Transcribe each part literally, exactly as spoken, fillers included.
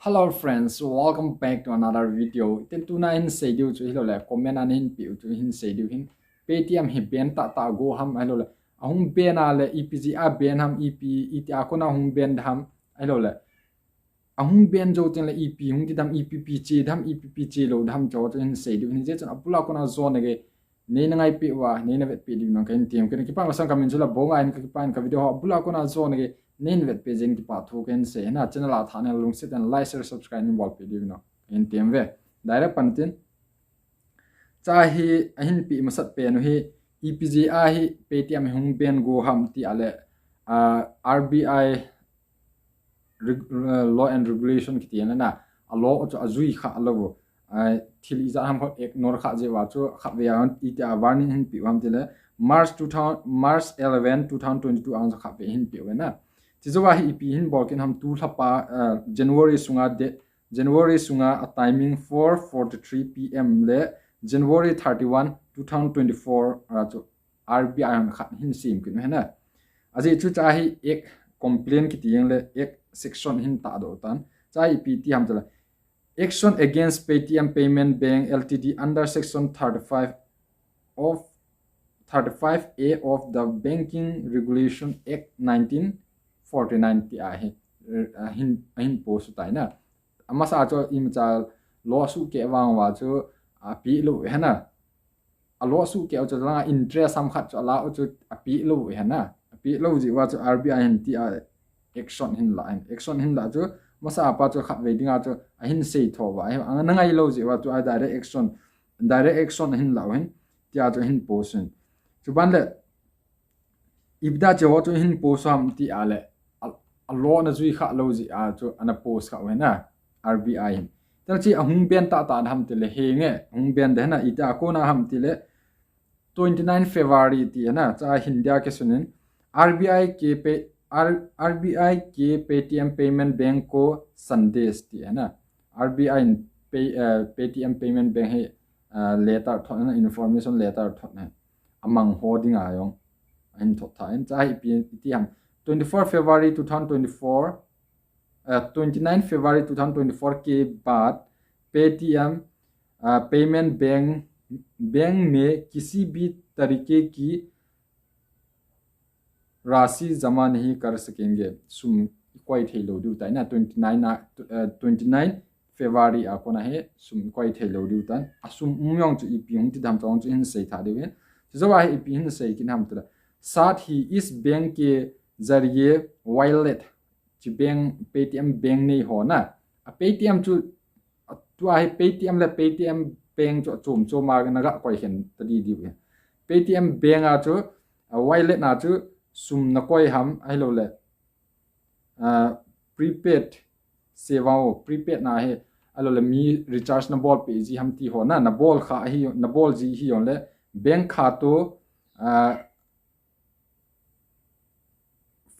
Hello friends, welcome back to another video. Tin tuna hin sei diu chu hilou le, comment a nahin peh u chu hin sei diu hin. Paytm hi ban tah tah go ham ahilou le, ahung ban a le ipi jeh a ban ham, ipi, itia kona hung ban ham ahilou le, ahung ban jou teng le ipi hung ti dam, ipi pi che dam, ipi pi che lou dam chu chu hin sei diu hin. Hijeh chun abul a kona jong nangin neina ngaipeh uva, neina vetpeh diu nang kahin tem. Kei kipah masang kamin chu Labonga ahin, kakipah in ka video ho abul a kona jong nangin neina vetpeh jeh in kipah thu kahin sei. Hena channel a thah nalai lungset in like, share, subscribe neibolpeh diu nang kahin tem ve. Direct pan tin. Cha hi ahin peh masat pen u hi, ipi jeh a hi Paytm hi hung ban go ham ti a le, ah, R B I reg-, uh, law and regulation kiti na, a law chu ajui kha lou. Ai, thil ijat ham khat ignore kha jeh uva chu khatvei a itia warning hin peh u ham ti le, March two thousand, March eleven, two thousand twenty-two a khatvei hin peh u na. Chujou a hi ipi hin bol kit ham, tulha pa, uh, January sunga de, January sunga a timing four forty-three P M le January thirty-one, two thousand twenty-four a chu R B I hon khat hin sem kit u hena. Ajeh chu cha hi act complaint kiti jeng le act section hin tahdoh tan. Cha hi ipi ti ham ti le, Action against Paytm Payment Bank L T D under section thirty-five of, thirty-five A of the Banking Regulation Act nineteen forty-nine ti a hi, eh, ahin, ahin post u tai na. Amasa chu imacha lawsuit keh vang uva chu apeh lou hena. A lawsuit keh u chu langa interest ham khat chu ala u chu apeh lou hena. Apeh lou jeh uva chu R B I hin ti a action hin la hin. Action hin la chu masa a pa chu khatvei dinga chu ahin sei tho uva. Ahi, anga na ngai lou jeh uva chu a direct action, direct action hin la u hin. Tia chu hin post u hin. Chuban le, ipi dia chu ho chu hin post u ham ti a le, a, a law na jui kha lou jeh a chu ana post kha u hena, R B I hin. Tia chu ahung ban tah tah ham ti le, henge, ahung ban de hena, itia kona ham ti le, twenty-nine February ti hena, cha hin dia kisun in, R B I ke pay, R-, R B I ke Paytm Payment Bank ko sandesh ti hena, R B I in pay, eh, Paytm Payment Bank hi, eh, letter thot na, information letter thot na. Amang ho dinga jong ahin thot tha in, cha hi ipi ti ham. Twenty-four February two thousand twenty-four, uh, twenty-nine February two thousand twenty-four ke baad Paytm, uh, payment bank, bank mein kisi bhi tareeke ki rasi jama nahi kar sakenge. Sum ikoi thei lou diu tai na, twenty-nine na, uh, twenty-nine February a kona hi sum ikoi thei lou diu tan. A sum um jong chu ipi hung ti dam chu hung chu hin sei tha diu hin. Chujou a hi ipi hin sei kit ham ti le, saath hi is bank ke zariye wallet, chi bank, Paytm bank nei ho na. A Paytm chu, a tua hi Paytm le Paytm bank chu chom chom a na ga koi khen ta di diu hin. Paytm bank a chu, a wallet na chu sum na koi ham ahilou le, ah, prepaid seva ho, prepaid na hi, ahilou le mi recharge na bol peh ji ham ti ho na, na bol kha hi, na bol ji hi jong le, bank kha to, ah,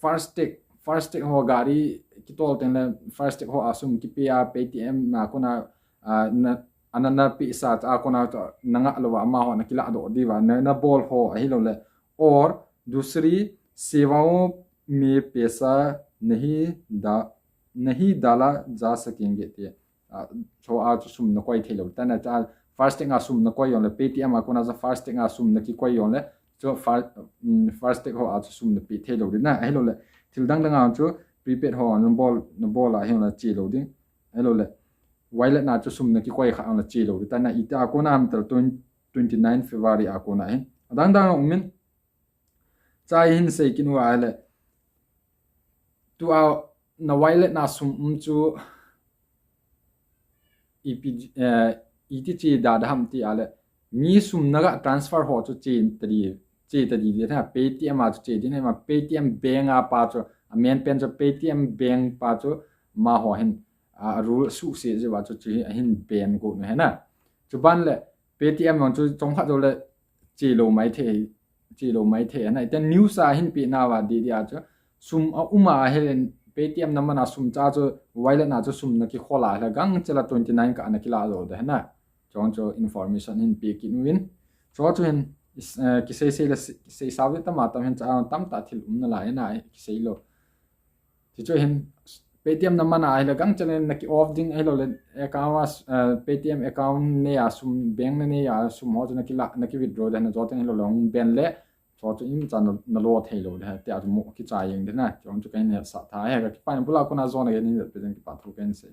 FASTag, FASTag ho gari kitol teng le FASTag ho a sum kipe a Paytm na kona, ah, na, ana na pehsa a kona to na nga lou va, amaho na kilah doh diu va, na, na bol ho ahilou le, और दूसरी सेवाओं में पैसा नहीं डा-, नहीं डाला जा सकेंगे ti. Ah, chu a chu sum na koi thei lou. Tana cha FASTag a sum na koi jong le, Paytm a kona cha FASTag a sum na kikoi jong le, chu fa-, mm, FASTag ho a chu sum na pe thei lou ding na. Ahilou le, thil dang dang a chu prepaid ho na bol, na bol a hi jong le che lou ding. Ahilou le, wallet na chu sum na kikoi kha jong le che lou ding. Tana itia kona ham ti le twenty, twenty-nine February a kona hin. Adang dang a um in, cha hin sei kit u a le, tua na wallet na sum um chu ipi, eh, iti che da da ham ti a le, mi sum na ga transfer ho chu che ta di, che ta di di na, Paytm a chu che di na, ma Paytm bank a pa chu, a main pen chu Paytm bank pa chu, amaho hin, a, a rule suse jeh uva chu, chu hi ahin ban go nu hena. Chuban le, Paytm jong chu chomkhat jou le che lou mai thei, che lou mai thei. Ana iten news a hin pe na va di di a chu, sum a um a helen Paytm na man a sum cha chu wallet na chu sum na kikhol a le gangchel a twenty-nine ka ana kila jou de hena. Chong chu information hin pe kit uvin. Chu chu hin is, eh, kisei sei le sei, kisei sa ve tam a tam hin cha tam ta thil um na lai na kisei lou. Ti chu hin Paytm na man a ahile gangchel in na ki off ding, ahilouleh account a, eh, Paytm account nei a sum, bank na nei a sum ho chu na ki la, na ki withdraw ding na jo teng ahilouleh hung ban le, chu chu imacha na, na lo thei lou ding, tia chu mo kichai jeng ding na, chu chu kahin hetsah tha, he ka kipah in bula kona jona kahin vet pe ding kipa thu kahin sei.